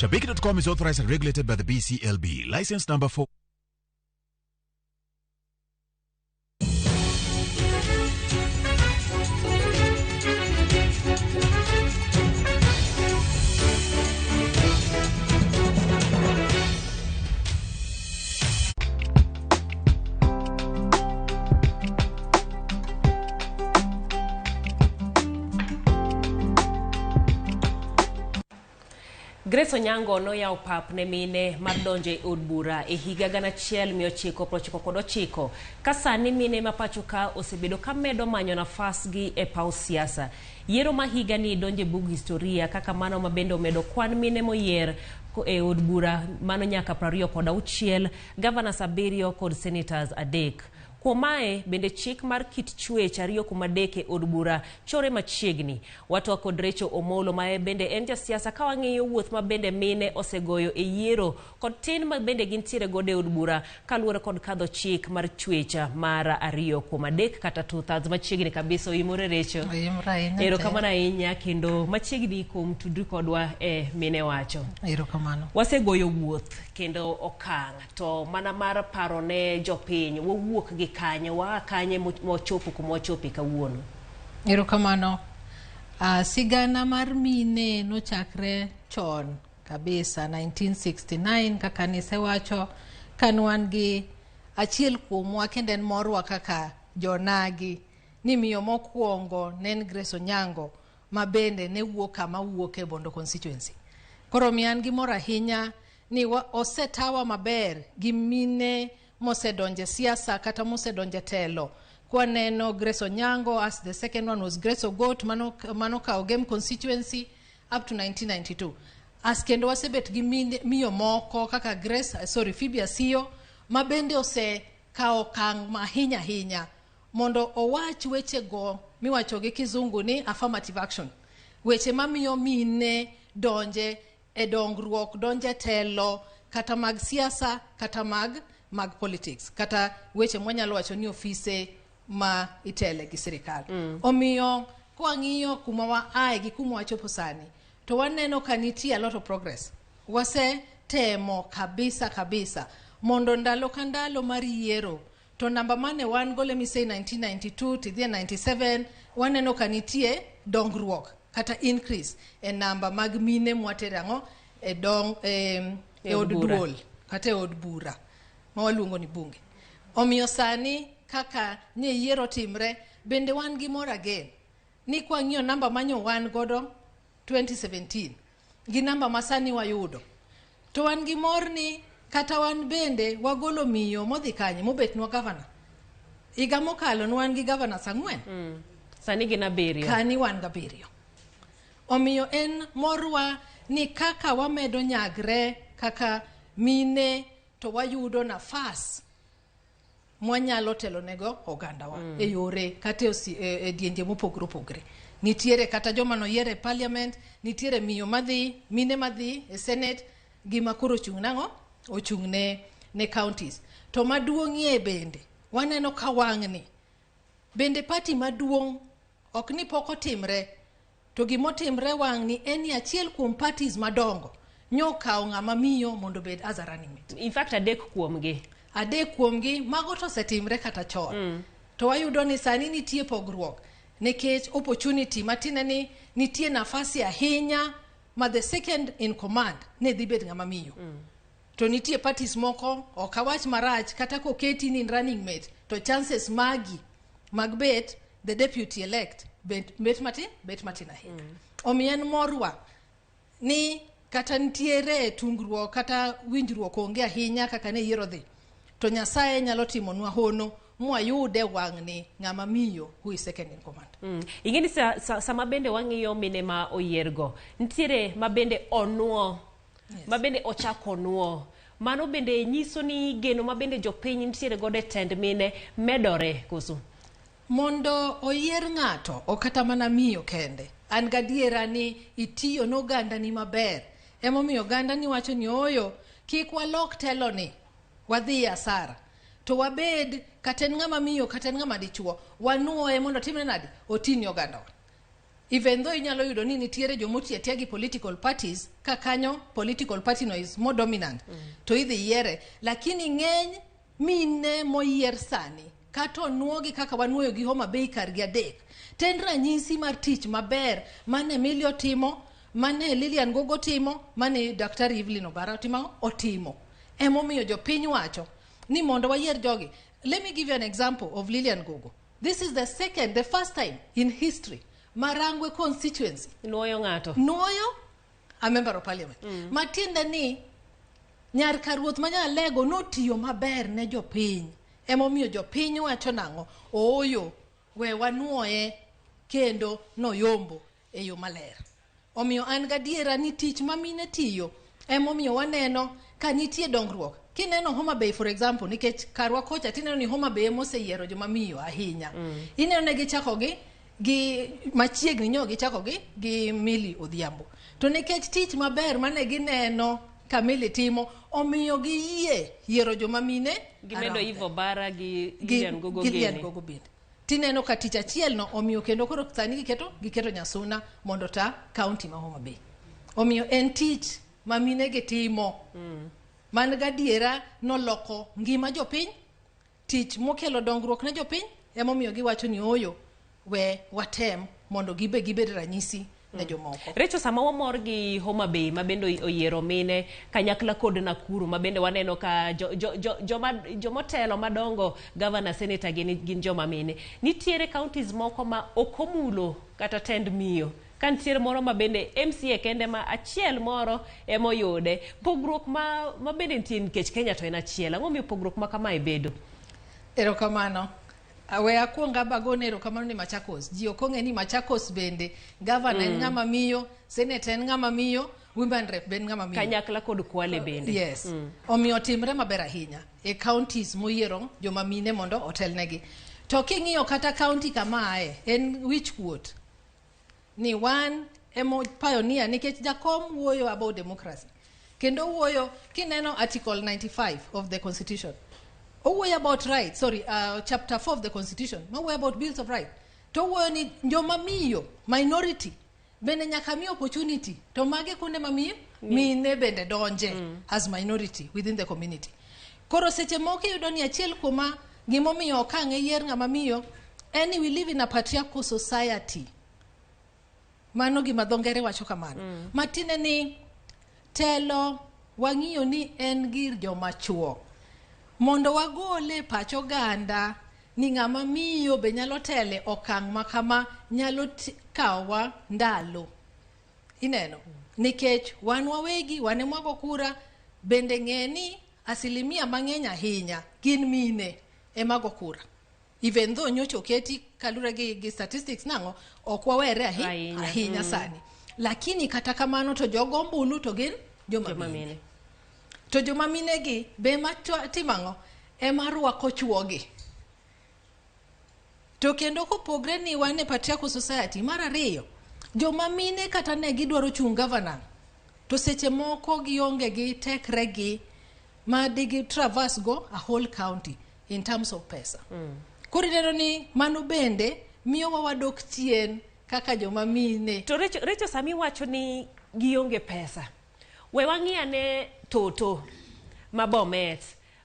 Shabiki.com is authorized and regulated by the BCLB. License number 4. Grace Onyango noyawo pap ne mine mar donjo e od bura e higa 1999 ka sani mine ma pacho ka osebedo ka medo manyo nafasgi e paw siasa. Yiero ma higani donjo e bug historia kaka mano ma bende omedo kwan mine moyier e od bura mano nyaka 26, governors 7 kod senators 3. Kuom mae bende chik mar kit chwech 2 kuom 3 e od bura chore machiegni. Watwa kod Recho Omolo ma bende en jasiasa ka wang'iyo wuoth ma bende mine osegoyo e yiero kod tin ma bende gintiere godo e od bura kaluwore kod kadho chik mar chwech mar 2 kuom 3 kata 2/3 machiegni kabisa. Oimore Recho. Oimore ahinya. Erokamano ahinya kendo machiegni kuom tudri kodwa e Mine Wacho. Erokamano. Wasegoyo wuoth kendo okang' to mana mar paro ne jopiny wawuok gi kanye waa kanye mochopo kuma wachope kawuono. Erokamano. Sigana mar mine nochakre chon kabisa 1969 kaka nisewacho kan wan gi achiel kuomwa kendo en morwa kaka jonagi ni miyo mokwongo ne en Grace Onyango ma bende ne wuok kama wuok e Bondo constituency. Koro miyo an gi mor ahinya ni osetawa maber gi mine mosedonje siasa kata mosedonje telo. Kwaneno Grace Onyango as the second one was Grace Ogot mano kawo Gem constituency up to 1992. As kendo wasebet gi miyo moko kaka Phoebe Asiyo ma bende osekawo okang' ahinya ahinya mondo owach wechego miwacho gi kizungu ni affirmative action. Weche mamiyo mine donje e dongruok, donje telo kata mag siasa kata mag politics kata weche mwanyalo wacho ni ofise ma itele gi sirikal. Omiyo kwang'iyo kuma wa ae gi kuma wachopo sani to waneno ka nitie a lot of progress. Wasetemo kabisa kabisa mondo ndalo ka ndalo mar yiero to namba mane wan go, let me say 1992 to idhi e 97, waneno ka nitie dongruok kata increase e namba mag mine mwatere ang'o e dong e od duol kata e od bura ma waluongo ni bunge. Omiyo sani kaka nye yiero timre bende wan gi mor again ni kwang'iyo namba manyo wan godo 2017 gi namba ma sani wayudo to wan gi mor ni kata wan bende wagolo miyo modhi kanye mobetnwa gavana. Higa mokalo ne wan gi governors 4. Sani gin 7. Kani wan gi 7. Omiyo en morwa ni kaka wamedo nyagre kaka mine to wayudo nafas mwanyalo telonego ogandawa e yore kata e dienje mopogore opogore. Nitiere kata joma noyier e parliament, nitiere miyo madhi, mine madhi e senate, gima koro ochung' nang'o? Ochung' ne counties. To maduong'ie bende, waneno ka wang'ni bende party maduong' ok ni pok otimre, to gimotimre wang'ni en ni achiel kuom parties madongo nyokawo ng'ama miyo mondo obed as a running mate. In fact 3 kuomgi. 3 kuomgi mago to osetimre kata chon. To wayudo ni sani nitie pogruok nikech opportunity matine ni nitie nafasi ahinya ma the second in command ne dhi bet ng'ama miyo. To nitie parties moko ok awach marach kata koketi ni running mate to chances magi mag bet the deputy elect bet matin ahinya. Omiyo en morwa ni kata nitiere tungruok kata winjruok onge ahinya kaka ne yiero dhi to Nyasaye nyalo timonwa hono mwayude wang'ni ng'ama miyo who is second in command. Ing'eni sama bende wang'iyo mine ma oyiergo nitiere ma bende onuo. Yes. Ma bende ochako onuo. Mano bende nyiso ni geno ma bende jopiny nitiere godo e tend mine medore koso? Mondo oyier ng'ato ok kata mana miyo kende. An gadiera ni itiyo ne ogandani maber. Emomiyo ogandani wacho ni ooyo kik walok teloni wadhi asara. To wabed kata en ng'ama miyo kata en ng'ama dichuo wanuoye mondo otimre nade? Oti ne ogandawa. Even though inyalo yudo ni nitiere jomotiyo atiya gi political parties, ka kanyo political party no is more dominant, to idhi yiere. Lakini ng'eny mine moyier sani, kata onuogi kaka wanuoyo gi Homa Bay kargi adek, to en ranyisi mar tich maber mane Millie otimo, mane Lilian Gogo timo, mane Daktari Evelyn Obara otimo, otimo. Emomiyo jopiny wacho ni mondo wayier jogi. Let me give you an example of Lilian Gogo. This is the first time in history Marangwe constituency nuoyo ng'ato nuoyo a member of parliament. Matiende ni nyar karuoth ma Nyalego notiyo maber ne jopiny. Emomiyo jopiny wacho nang'o? Ooyo, we wanuoye kendo noyombo e yo maler. Omiyo an gadiera ni tich ma mine tiyo emomiyo waneno ka nitie dongruok. Kineno Homa Bay, for example, nikech karwa kocha tineno ni Homa Bay emoseyiero joma miyo ahinya. Ineno ne gichako gi machiegni nyo gichako gi Millie Odhiambo. To nikech tich maber mane gineno ka Millie timo, omiyo giyie yiero joma mine gimedo around Eve Obara gi them. Lilian Gogo gi Lilian gini. Gogo bende. Tineno ka tich achiel no omiyo kendo koro sani giketo Nyasuna mondo ta county ma Homa Bay. Omiyo en tich ma mine gi timo. Man gadiera noloko ngima jopiny, tich mokelo dongruok ne jopiny, emomiyo giwacho ni oyo, we watem mondo gibe gibed ranyisi ne jomoko. Recho, sama wamor gi Homa Bay ma bende oyiero mine kanyakla kod Nakuru ma bende waneno ka jomotelo madongo, governor, senator gin joma mine. Nitiere counties moko ma ok omulo kata tend miyo. Ka nitiere moro ma bende MCA kende ma achiel moro emoyude. Pogruok ma bende nitie nikech Kenya to en achiel. Ang'o miyo pogruok ma kamae bedo? Erokamano. We akwong abagone erokamano ni Machakos. Ji ok ong'e ni Machakos bende governor en ng'ama miyo, senator en ng'ama miyo, women rep be en ng'ama miyo. Kanyakla kod Kwale bende. Yes. Omiyo timre maber ahinya e counties moyiero joma mine mondo otelnegi. To king'iyo kata county kama ae, en wich kuot ni wan emo pioneer nikech Jakom wuoyo about democracy. Kendo wuoyo kineno article 95 of the constitution. Owuoyo about rights, sorry, chapter 4 of the constitution, mawuoyo about bills of rights. To owuoyo ni joma miyo, minority, bende nyaka mi opportunity. To mage kuonde ma miyo, mine bende donje as minority within the community. Koro seche moko iyudo ni achiel kuoma gimomiyo ok ang' yier ng'ama miyo en ni we live in a patriarchal society. Mano gima dho ngere wacho kamano. Matiende ni telo wang'iyo ni en gir joma chuo. Mondo wagole pach oganda ni ng'ama miyo be nyalo tele okang' ma kama nyalo kawowa ndalo. Ineno? Nikech wan wawegi, wan ema wago kura, bende ng'e ni asilimia mang'eny ahinya gin mine ema go kura. Even though nyocha oketi kalure gi statistics nang'o, ok wawere Ahinya. ahinya sani. Lakini kata kamano to jogo ombulu to gin joma Joma mine. mine. To joma mine gi be ema timo ang'o? Ema rwako chuogi. To kendo kopogre ni wan e patriarchal society, mar ariyo, joma mine kata ne gidwaro chung' governor, to seche moko gionge gi tekre gi ma digi traverse go a whole county in terms of pesa. Koro ineno ni mano bende miyowa wadok chien kaka joma mine. To Recho, sami wacho ni gionge pesa. We wang'i ane Toto ma Bomet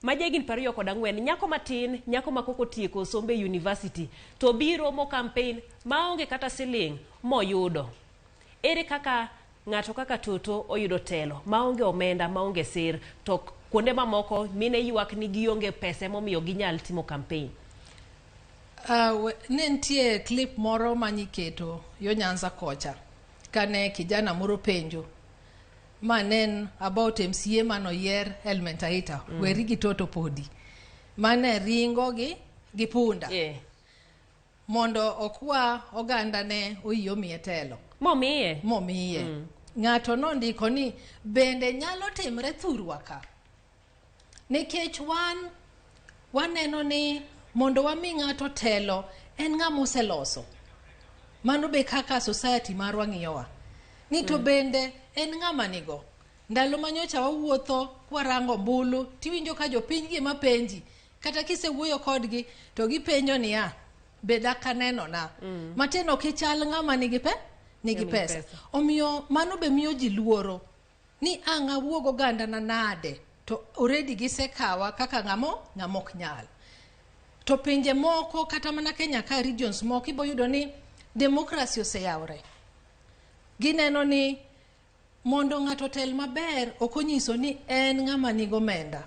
ma jahigni 24, nyako matin, nyako ma kok otieko sombe university, to biro mo campaign maonge kata siling moyudo. Ere kaka ng'ato kaka Toto oyudo telo maonge omenda, maonge sir, to kuonde mamoko mine ywak ni gionge pesa emomiyo ginyal timo campaign? Ne nitie clip moro maniketo yo Nyanza kocha kane kijana moro penjo ma ne en about MCA manoyier Elmentaita, weri gi Toto podi mane ringo gi punda mondo okwa oganda ne oyie omiye telo. Momiye. Momiye. Ng'ato nondiko ni bende nyalo timre thurwa ka, nikech wan waneno ni mondo wami ng'ato telo en ng'ama oseloso. Mano be kaka society marwa ng'iyowa. Ni to bende en ng'ama nigo. Ndalo manyocha wawuotho kwarango ombulu, tiwinjo ka jopiny gi ema penji. Kata kisewuoyo kodgi to gipenjo niya, be dak aneno na? Matiende ok ichal ng'ama nigi nigi Nigi pesa. pesa. Omiyo mano be miyo ji luoro ni ang' awuog oganda na nade to already gisekawa kaka ng'amo ok nyal. To pinje moko kata mana Kenya ka regions moko ibo yudo ni democracy oseyawre. Gineno ni mondo ng'ato otel maber ok onyiso ni en ng'ama nigi omenda.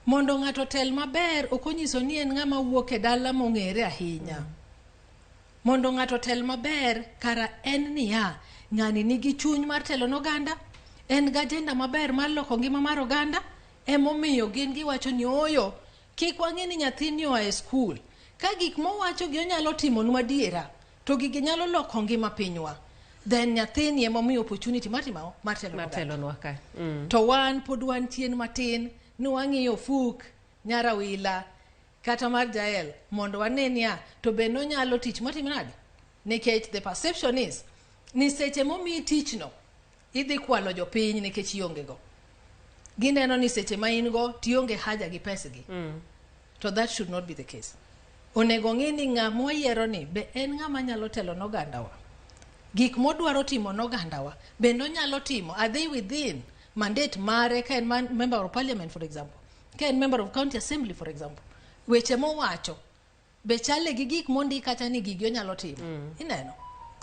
Mondo ng'ato otel maber ok onyiso ni en ng'ama wuok e dala mong'ere ahinya. Mondo ng'ato otel maber kara en niya, ng'ani nigi chuny mar telo n'oganda, en gi agenda maber mar loko ngima mar oganda, emomiyo gin giwacho ni ooyo, kik wang'e ni nyathini oa e skul. Ka gik mowacho gi onyalo timonwa adiera, to gigi nyalo loko ngima pinywa. Then nyathini emomiyo opportunity mar timo ang'o? Mar telo Mar n'oganda. telonwa ka. To wan pod wan chien matin ni wang'iyo Fuk, Nyarawila, kata mar Jael mondo wane niya to be nonyalo tich motimo nade? Nikech the perception is ni seche momiyi tichno idhi kwalo jopiny nikech ionge go. Gineno ni seche ma in go tionge haja gi pesgi. To that should not be the case. Onego ng'i ni ng'ama wayiero ni be en ng'ama nyalo telo n'ogandawa. Gik modwaro timo n'ogandawa bende onyalo timo. Are they within mandate mare ka en member of parliament for example, ka en member of county assembly for example. Weche mowacho be chale gi gik mondik kacha ni gigi onyalo timo. Ineno?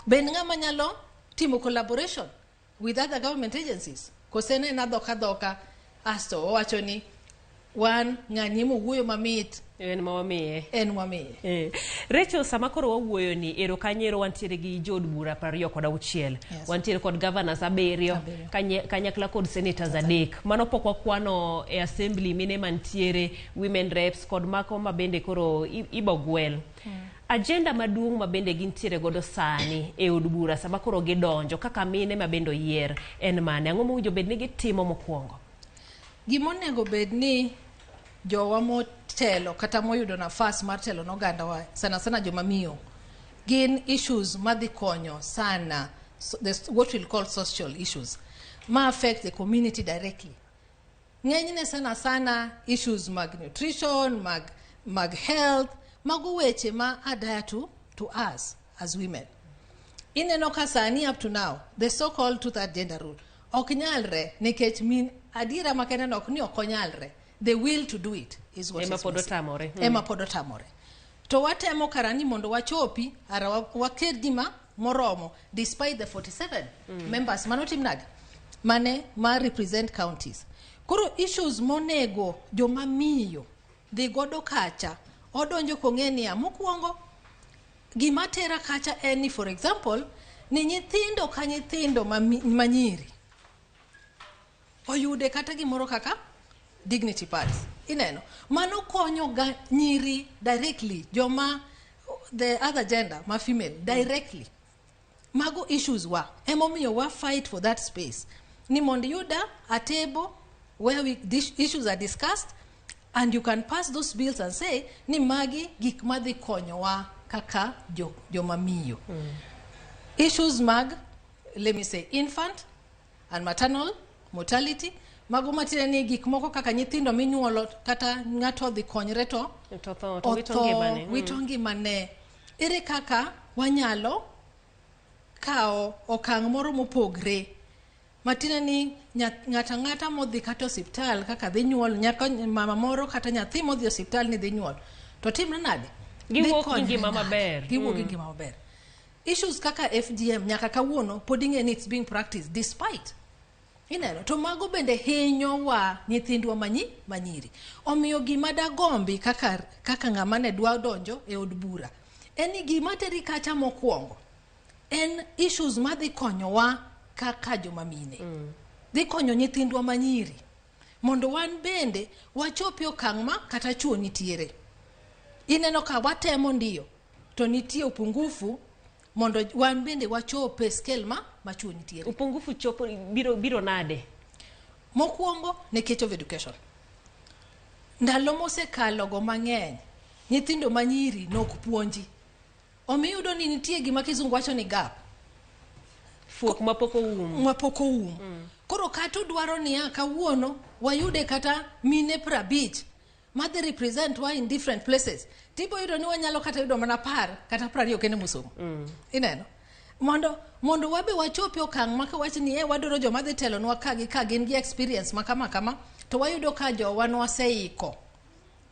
Be en ng'ama nyalo timo collaboration with other government agencies? Kose en en adhoka dhoka asto owacho ni wan ng'ani emowuoyo mamit En ma wamiye. en wamiye. Rachel, sama koro wawuoyo ni ero kanyo wantiere gi jood bura 26. Yes. Wantiere kod governors 7, 7. Kanyakla kod senators 3. Mano pok wakwano e assembly mine mantiere, women reps kod mako ma bende koro ibo gwel. Agenda maduong' ma bende gintiere godo sani e od bura sama koro gidonjo kaka mine ma bende oyier en mane? Ang'o mowinjo bed ni gitimo mokwongo? Gimonego bed ni jowa motelo kata moyudo nafas mar telo n'ogandawa sana sana joma miyo gin issues madhi konyo sana so, what we'll call social issues ma affect the community directly. Ng'enyne sana sana issues mag nutrition, mag health, mago weche ma adaya to us as women. Ineno ka sani up to now the so called two-third gender rule ok nyalre nikech min adiera makende no ok ni ok onyalre. The will to do it is what Ema is pod missing. otamore. Ema pod otamore. To watemo kara ni mondo wachopi ara waket gima moromo despite the 47 members manotim nade mane ma represent counties. Koro issues monego joma miyo dhi godo kacha odonjo kong'e niya mokwongo gima tera kacha en ni for example ni nyithindo ka nyithindo manyiri oyude kata gimoro kaka dignity pads. Ineno mano konyo ga nyiri directly, joma the other gender ma female directly. Mago issues wa emomiyo wa fight for that space ni mondo yuda a table where these issues are discussed and you can pass those bills and say ni magi gik madhi konyowa kaka joma miyo. Issues mag, let me say, infant and maternal mortality, mago matiende ni gik moko kaka nyithindo minyuolo kata ng'ato odhi konyre to To tho, to wito otho, ngimane. Wito ngimane. Ere kaka wanyalo kawo okang' moro mopogre matiende ni ng'ato ang'ata modhi kata osiptal kaka dhi nyuol, nyako mama moro kata nyathi modhi osiptal ni dhi nyuol to timre nade? Dhi Giwuok gi konyre ngima nade? maber. Giwuok gi ngima maber. Issues kaka FGM nyaka kawuono pod ing'e ni it's being practiced despite. Ineno, to mago bende hinyo wa nyithindwa manyiri. Omiyo gima dagombi kaka ng'ama ne dwa donjo e od bura en ni gima teri kacha mokwongo en issues madhi konyowa kaka joma mine. Dhi konyo nyithindwa manyiri mondo wan bende wachopi okang' ma kata chuo nitiere. Ineno ka watemo ndiyo to nitie upungufu mondo wan bende wachope scale ma chuo nitiere. Upungufu chopo biro nade? Mokwongo nikech of education. Ndalo mosekalo go mang'eny, nyithindo manyiri nok puonji. Omiyo iyudo ni nitie gima kizungu wacho ni gap. Fuok mapok oum. Mapok oum. Koro kata udwaro niya kawuono wayude kata mine 50 madhi represent wa in different places. Tipo yudo ni wanyalo kata yudo mana 10 kata 20 kende mosomo. Ineno? Mondo wabe wachopi okang' ma kawach ni wadwaro joma dhi telonwa ka gi ka gin gi experience ma kama kama, to wayudo ka jowa nwaseiko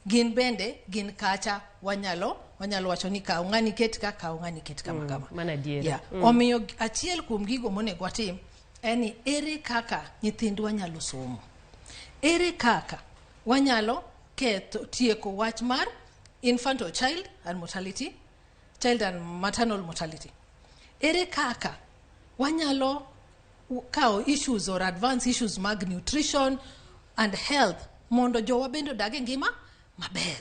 gin bende gin kacha, wanyalo wacho ni kaw ng'ani ket ka, kaw ng'ani ket kama kama. Mano adier. Yeah. Omiyo achiel kuom gigo monego watim en ni ere kaka nyithindwa nyalo somo, ere kaka wanyalo ketho tieko wach mar infant or child and mortality, child and maternal mortality, ere kaka wanyalo kawo issues or advance issues mag nutrition and health mondo jowa bende odag e ngima maber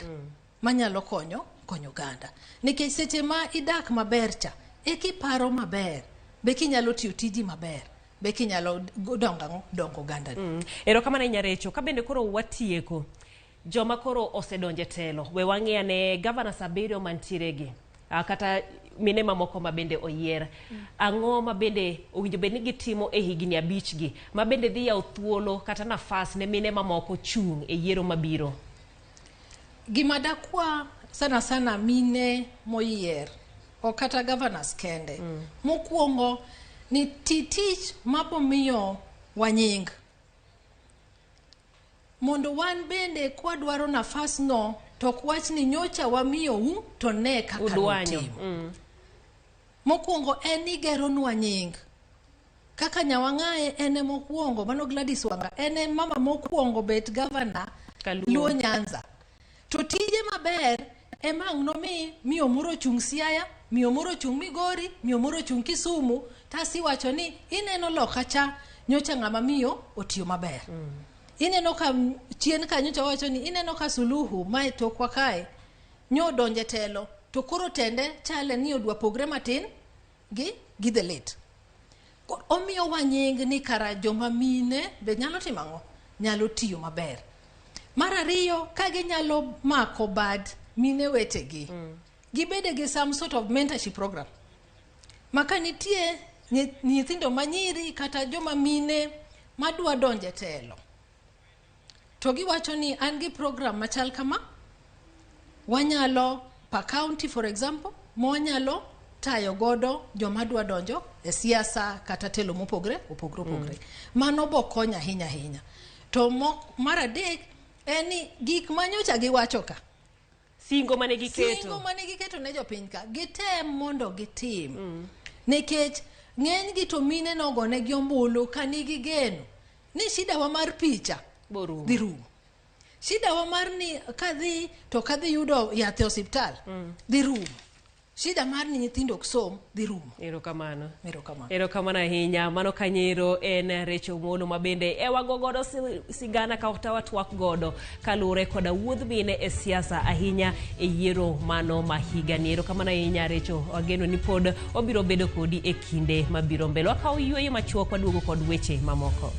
manyalo konyo oganda. Nikech seche ma idak maber cha, ekiparo maber, be kinyalo tiyo tiji maber, be kinyalo dongo oganda. Erokamano ahinya Recho. Ka bende koro watieko, joma koro osedonje telo, we wang'i ane governors 7 mantiere gi, kata mine mamoko ma bende oyier. Ang'o ma bende owinjo bed ni gitimo e higni 5 gi, ma bende dhi yawo thuolo kata nafas ne mine mamoko chung' e yiero mabiro? Gima dakwa sana sana mine moyier, ok kata governors kende. Mokwongo ni tich mabomiyo wanying, mondo wan bende kwadwaro nafas no to ok wach ni nyocha wamiyou to ne kaka nutimo. Mokwongo en ni geronwa nying. Kaka Nyawang'ae en e mokwongo, mano Gladys Wanga, en e mama mokwongo bet governor Luo Nyanza. To tije maber ema ang' nomi miyo moro chung' Siaya, miyo moro chung' Migori, miyo moro chung' Kisumu, tasiwacho ni ineno loka cha nyocha ng'ama miyo otiyo maber. Ineno ka chien ka nyocha wacho ni ineno ka Suluhu mae tokwa kae nyo donje telo, to koro tende chale ni odwa pogre matin gi the late. Omiyo wanying ni kara joma mine be nyalo timo ang'o? Nyalo tiyo maber. Mar ariyo, ka ginyalo mako bad mine wetegi, gibede gi some sort of mentorship program. Maka nitie nyithindo manyiri kata joma mine madwa donje telo, to giwacho ni an gi program machal kama, wanyalo per county for example, mwanyalo tayo godo joma dwa donjo e siasa kata telo mopogre opogre. Mano bo konyo ahinya ahinya. To mar adek en ni gik manyocha giwacho ka, singo mane giketo, singo mane giketo ne jopiny ka, gitem mondo gitim. Nikech ng'eny gi to mine nogone gi ombulu ka nigi geno ni shida wa mar picha dhi rumo, shida wa mar ni kadhi to kadhi yudo yath e osiptal dhi rumo, shida mar ni nyithindo ok som dhi rumo. Erokamano. Erokamano ahinya. Mano kanyero en Recho Omolo ma bende ewago godo sigana kata watwak godo kaluwore koda wuodh mine e siasa ahinya e yiero mano ma higani. Erokamano ahinya Recho, wageno ni pod wabiro bedo kodi e kinde mabiro mbele. Wakawo yueyo machuok waduogo kod weche mamoko.